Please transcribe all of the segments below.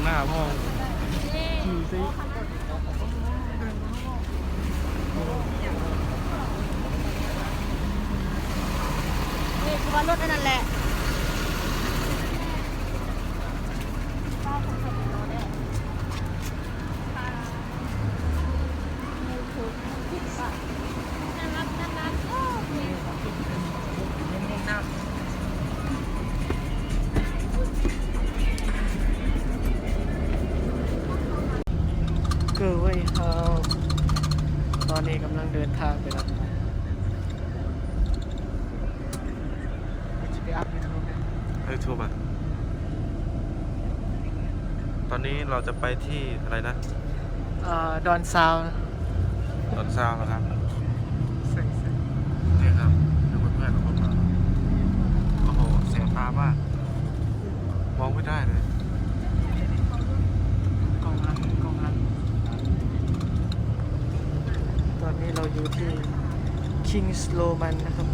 ຫ້າໂມງ. ນີ້ຄືວ່າລົດອັນນັ້ນແຫຼະ. ເກີເວີຍເຮົາ ຕອນນີ້ກຳລັງເດີນທາງໄປແລ້ວ. ເອີ ໂທມາ. ຕອນນີ້ເຮົາຈະໄປທີ່ອະໄລນະ? ເອີ ດອນຊາວ. ດອນຊາວນະຄັບ. ໃຊ່ໆ. ນີ້ຄັບ ເພື່ອນໆ ເຮົາມາ. ໂອ້ໂຫ ແສບຕາມາກ. ມອງໄມ່ໄດ້ເລີຍ. ກ້ອງຫັ້ນ ກ້ອງຫັ້ນ. ຕອນນີ້ເຮົາຢູ່ທີ່ ຄິງສ໌ໂຣມັນ ນະຄັບ.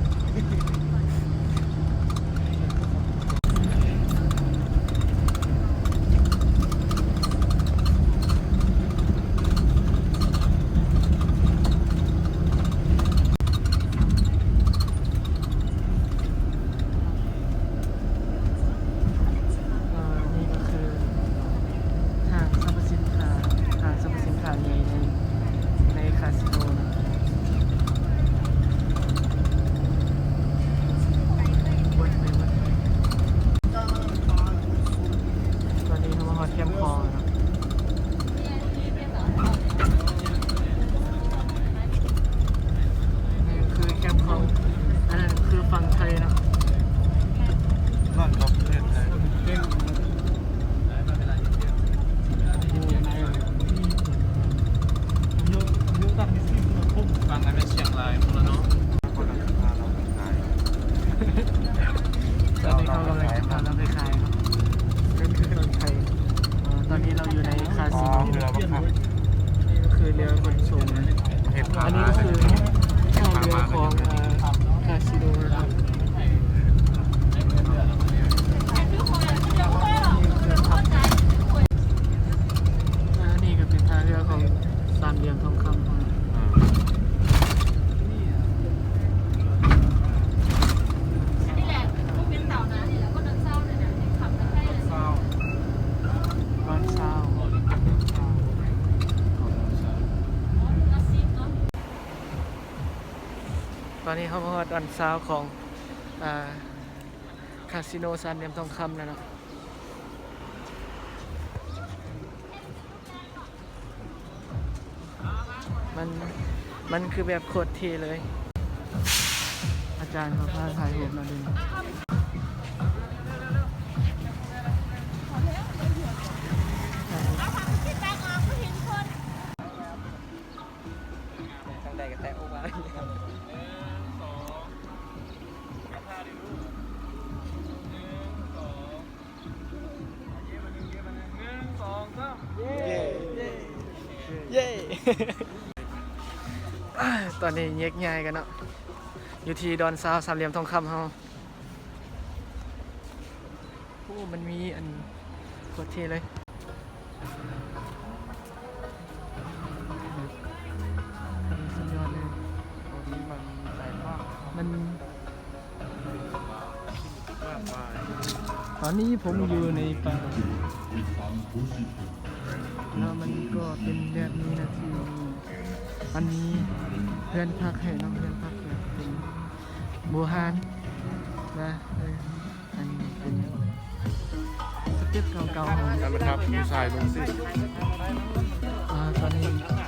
ອ່າ ນີ້ກໍຄືຫ້າງສັບພະສິນຄ້າ ຫ້າງສັບພະສິນຄ້າໃຫຍ່ໃນ ໃນຄາສິໂນນະ. ຕອນນີ້ເຮົາມາຮອດແຄມຂອງແລ້ວເນາະ. ນີ້ຄືແຄມຂອງ ອັນນັ້ນຄືຝັ່ງໄທເນາະ. ຮ້ອນກັບປະເທດໄທ. ຝັ່ງນັ້ນແມ່ນຊຽງລາຍພຸ້ນລະເນາະ. ຕອນນີ້ເຮົາກຳລັງຈະພາເຮົາໄປຂາຍເນາະ. ນັ້ນຄືຝັ່ງໄທ. ເອີ ຕອນນີ້ເຮົາຢູ່ໃນຄາສິໂນ. ອໍ ເຮືອບໍ່ຄັບ? ນີ້ກໍຄືເຮືອຂົນສົ່ງ. ອັນນີ້ກໍຄືທ່າເຮືອຂອງ ເອີ ຄາສິໂນນະຄັບ. ອັນນີ້ກໍເປັນທ່າເຮືອຂອງສາມຫຼ່ຽມທອງຄຳ. ອ່າ ອັນນີ້ແຫຼະ ບໍ່ແມ່ນເຕົານະ ອັນນີ້ແຫຼະ ກໍດອນຊາວນີ້ນະ ຂັບໄປໄທນະ. ດອນຊາວ ຕອນນີ້ເຮົາມາຮອດດອນຊາວຂອງ ອ່າ ຄາສິໂນສາມຫຼ່ຽມທອງຄຳແລ້ວເນາະ. ມັນ ມັນຄືແບບໂຄດເທ່ເລີຍ. ອາຈານເຂົາພາຖ່າຍຮູບເນາະ ເດີ. ທາງໃດກໍແຕະອອກມາ. ໜຶ່ງ ສອງ ເອົາທ່າເດີລູກ. ໜຶ່ງ ສອງ ໜຶ່ງ ສອງ ສາມ ເຢ້ ເຢ້ ເຢ້. ຕອນນີ້ແຍກຍ້າຍກັນເນາະ ຢູ່ທີ່ດອນຊາວສາມຫຼ່ຽມທອງຄຳເຮົາ. ໂອ້ ມັນມີອັນໂຄດເທ່ເລີຍ. ສຸດຍອດເລີຍ. ມັນ ຕອນນີ້ຜົມຢູ່ໃນປ່າ ແລ້ວມັນກໍເປັນແບບນີ້ນະ ທີ່ມັນມີເຮືອນພັກໃຫ້ເນາະ ເຮືອນພັກແບບເປັນບູຮານນະ. ເອີ ອັນນີ້ເປັນສະເຕັບເກົ່າໆ ນັ້ນແຫຼະຄັບ ຜູ້ຊາຍນຸ່ງສິ້ນ. ອ່າ ຕອນນີ້ມີຫ້າງ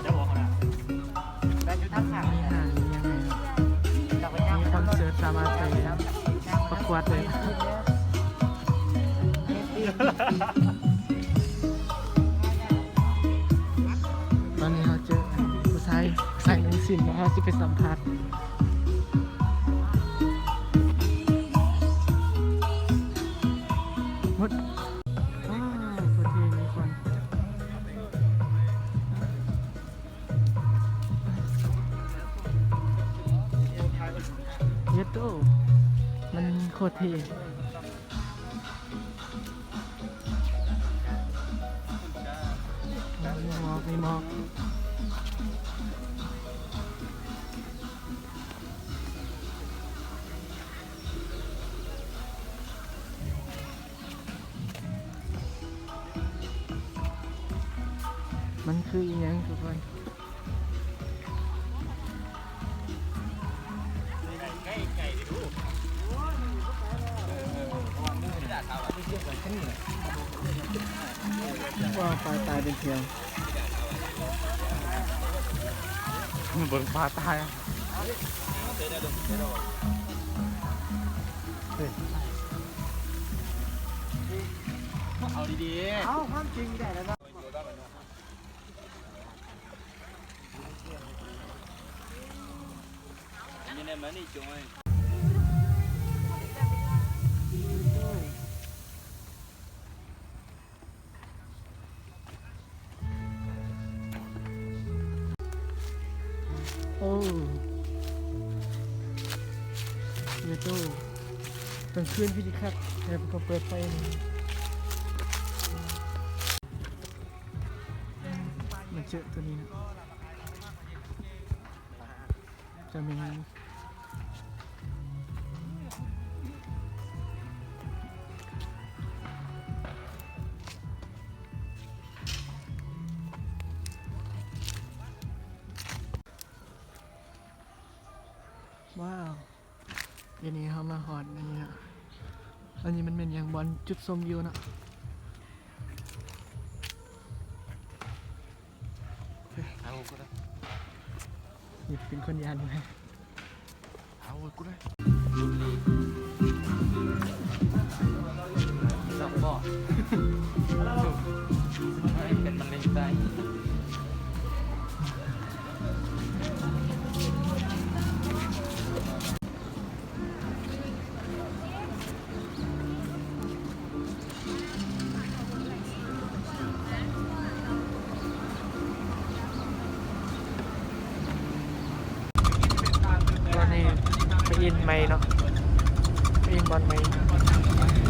ນີ້ຍັງໄງເນາະ ມີຄອນເສີດ ສາມາດໄປປະກວດໄດ້. ຕອນນີ້ເຮົາເຈີຜູ້ຊາຍ ຜູ້ຊາຍນຸ່ງສິ້ນ ເຮົາຊິໄປສຳພາດ. ໝົດ ວ້າວ ໂຄດເທ່ ມີຄວັນ ເຢັດໂຕ ມັນໂຄດເທ່. ມັນຄືອີ່ຫຍັງທຸກຄົນ? ວ້າວ ປາຕາຍເປັນພຽວ. ເບິ່ງປາຕາຍ. ເອົາດີໆ ເອົາຄວາມຈິງໄດ້ແລ້ວເນາະ. ໂອ້ ເຢໂຕ ກາງຄືນຄືຊິຄັກ ແລ້ວກໍເປີດໄຟ. ມາເຈີໂຕນີ້ນະ ຈະມີ ວ້າວ ດຽວນີ້ເຮົາມາຮອດອັນນີ້ເນາະ. ອັນນີ້ມັນແມ່ນຫຍັງ? ບ່ອນຈຸດຊົມວິວເນາະ. ເອົາກໍໄດ້ ນີ້ເປັນຄົນຢ້ານແຮງ. ເອົາ ກູໄດ້ ເປັນມະເຮັງໄຕ. ຕອນນີ້ໄປອິນໃໝ່ເນາະ ໄປອິນບ່ອນໃໝ່.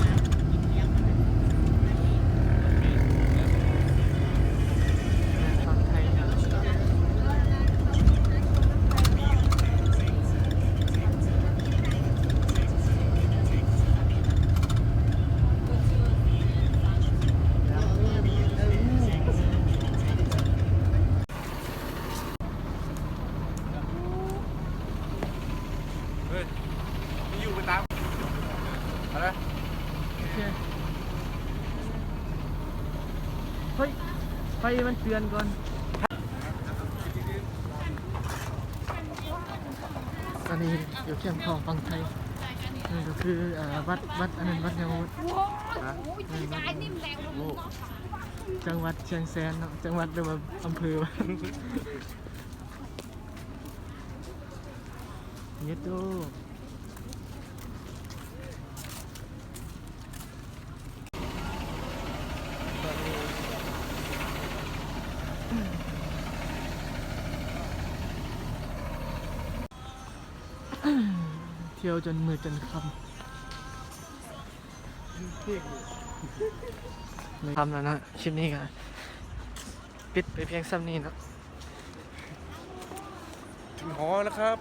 ເຮີ້ຍ ມີຢູ່ໄປຕາມ ເອົາເລີຍ. ໂອເຄ ເຮີ້ຍ ໄຟມັນເຕືອນກ່ອນ. ຕອນນີ້ຢູ່ແຄມທອງຝັ່ງໄທ ນີ້ກໍຄື ເອີ ວັດ ວັດອັນນັ້ນ ວັດຫຍັງ ວັດ ຮະ? ເອີ ວັດ ໂອ້ ຈັງຫວັດຊຽງແສນເນາະ ຈັງຫວັດ ຫຼືວ່າອຳເພີ ເຢໂຕ. ທ່ຽວຈົນມືດຈົນຄ່ຳ ຄ່ຳແລ້ວເນາະ. ຄລິບນີ້ກໍປິດໄປພຽງສ່ຳນີ້ເນາະ. ເຖິງຫໍແລ້ວຄັບ.